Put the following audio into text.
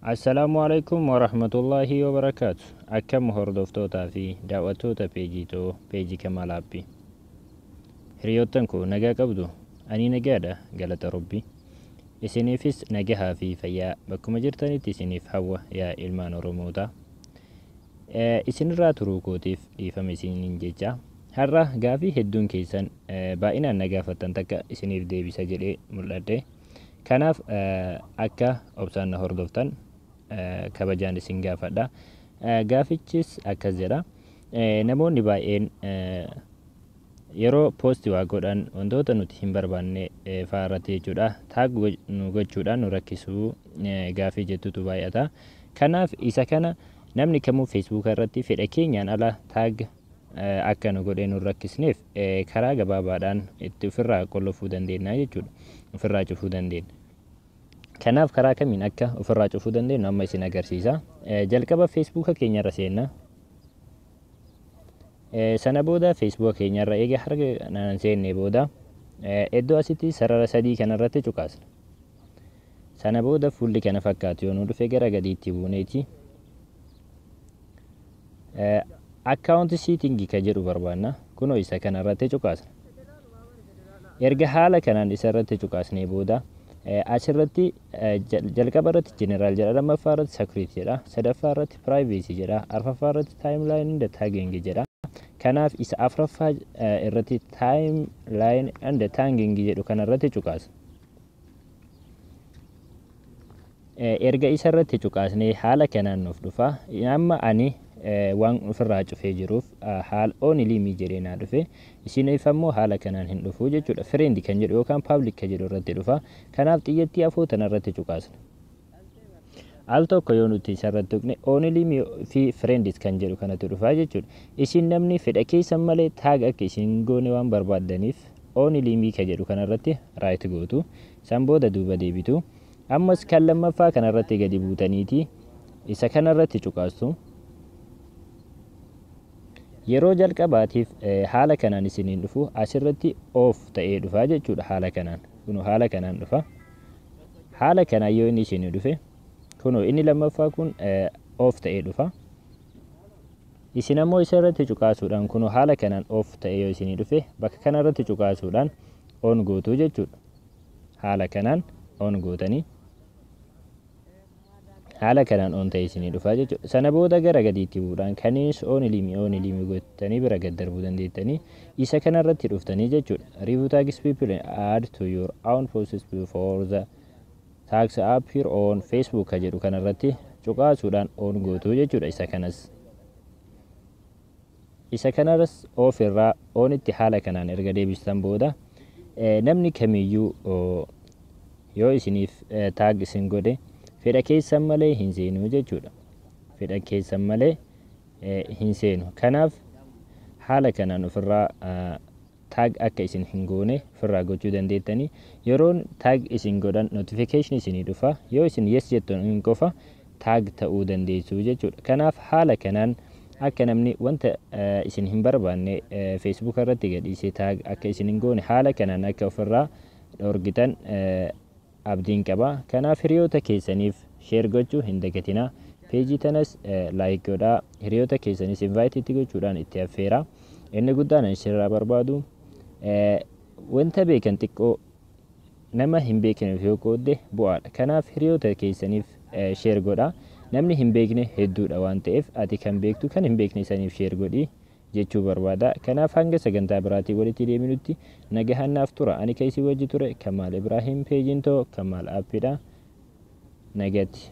Assalaamu alaikum warahmatullaahi wabarakaatu. Akkam hordoftootaa fi daawwattoota peejii too, peejii Kamaal Aappii. Hiriyoottan koo, nagaa qabdu? Ani nagaadha, galata Rabbi. Isiniifis nagahaa fi fayyaa bakkuma jirtanitti isiniif hawwa, yaa ilmaan Oromootaa. Isinirraa turuu kootiif dhiifama isiniin jecha, har'a gaafii hedduun keessan baay'inaan na gaafattan takka isiniif deebisa jedhee mul'adhe. Kanaaf akka obsaan na hordoftan kabajaan isin gaafadha. Gaafichis akkas jedha. Namoonni baay'een yeroo post waa godhan wantoota nuti hin barbaanne fa'aa irratti jechuudha, tag nu gochuudhaan nu rakkisuu gaafii jettutu baay'ata. Kanaaf isa kana namni kamuu Feesbuuka irratti fedha keenyaan ala tag akka nu godhee nu rakkisneef karaa gabaabaadhaan itti ofirraa qollofuu dandeenya jechuudha. Ofirraa cufuu dandeenya. Kanaaf karaa kamiin akka ofirraa cufuu dandeenyu amma isin agarsiisa. Jalqaba Feesbuuka keenyarra seenna. Sana booda Feesbuuka keenyarra eega harka naan seenne booda iddoo asitti sarara sadii kanarratti cuqaasna. Sana booda fuulli kana fakkaatu yoo nu dhufe, gara gadiitti buuneeti "Account setting" ka jedhu barbaanna. Kunoo isa kanarratti cuqaasna. Erga haala kanaan isa irratti cuqaasnee booda asirratti jalqaba irratti "General" jedha, lammaffaa irratti "Security" jedha, sadaffaa irratti "Privacy" jedha, arfaffaa irratti "Timeline and tagging" jedha. Kanaaf isa afraffaa irratti "Timeline and tagging" jedhu kanarratti cuqaasna. Erga isa irratti cuqaasnee haala kanaan nuuf dhufa. Amma ani waan ofirraa cufee jiruuf haala "Only me" jedhee naa dhufe. Isiniif ammoo haala kanaan hin dhufu jechuudha. "Friend" kan jedhu yookaan "Public" kan jedhu irratti dhufa. Kanaaf xiyyattii afoo tanarratti cuqaasna. Al tokko yoo nuti isarratti tuqne, "Only me" fi "Friends" kan jedhu kanatu dhufa jechuudha. Isin namni fedha keessan malee tag akka isin goone waan barbaaddaniif "Only me" kan jedhu kanarratti right gootu. San booda duuba deebitu. Ammas kan lammaffaa kanarratti gadi buutaniiti isa kanarratti cuqaastu. Yeroo jalqabaatiif haala kanaan isiniin dhufu, asirratti off ta'ee dhufa jechuudha haala kanaan. Kunoo haala kanaan dhufa. Haala kanaan yoo inni isinii dhufe, kunoo inni lammaffaa kun off ta'ee dhufa. Isin ammoo isa irratti cuqaasuudhaan, kunoo haala kanaan off ta'ee yoo isinii dhufe, bakka kanarratti cuqaasuudhaan on gootuu jechuudha. Haala kanaan on gootanii haala kanaan on ta'e isinii dhufa jechuudha. Sana booda gara gadiitti bu'uudhaan kanis "Only me", "Only me" gootanii bira gad darbuu dandeettanii isa kanarratti dhuftanii jechuudha. "Review tags people add to your own posts before the tags appear on Facebook" ka jedhu kanarratti cuqaasuudhaan on gootuu jechuudha isa kanas. Isa kanarras off irraa onitti haala kanaan erga deebistan booda, namni kamiyyuu yoo isiniif tag isin godhe fedha keessan malee hin seenuu jechuudha. Fedha keessan malee hin seenu. Kanaaf haala kanaan ofirraa tag akka isin hin goone ofirraa gochuu dandeettanii. Yeroon tag isin godhan notification isinii dhufa. Yoo isin yes jettan hin qofa tag ta'uu dandeessu jechuudha. Kanaaf haala kanaan akka namni wanta isin hin barbaanne Facebook irratti gadhiisee tag akka isin hin goone haala kanaan akka ofirraa dhorgitan abdiin qaba. Kanaaf hiriyoota keessaniif share gochuu hin dagatinaa. Peejii tanas like godhaa. Hiriyoota keessanis invite itti gochuudhaan itti affeeraa. Inni guddaan ani isinirraa barbaadu, wanta beekan xiqqoo nama hin beekneef yoo qoodde bu'aadha. Kanaaf hiriyoota keessaniif share godhaa. Namni hin beekne hedduudha waan ta'eef, ati kan beektu kan hin beekne saniif share godhii jechuu barbaada. Kanaaf hanga sagantaa biraatii walitti deebinutti nagahaan naaf tura. Ani kan isin wajji ture Kamaal Ibraahim, peejiin too Kamaal Aappiidha. Nagatti.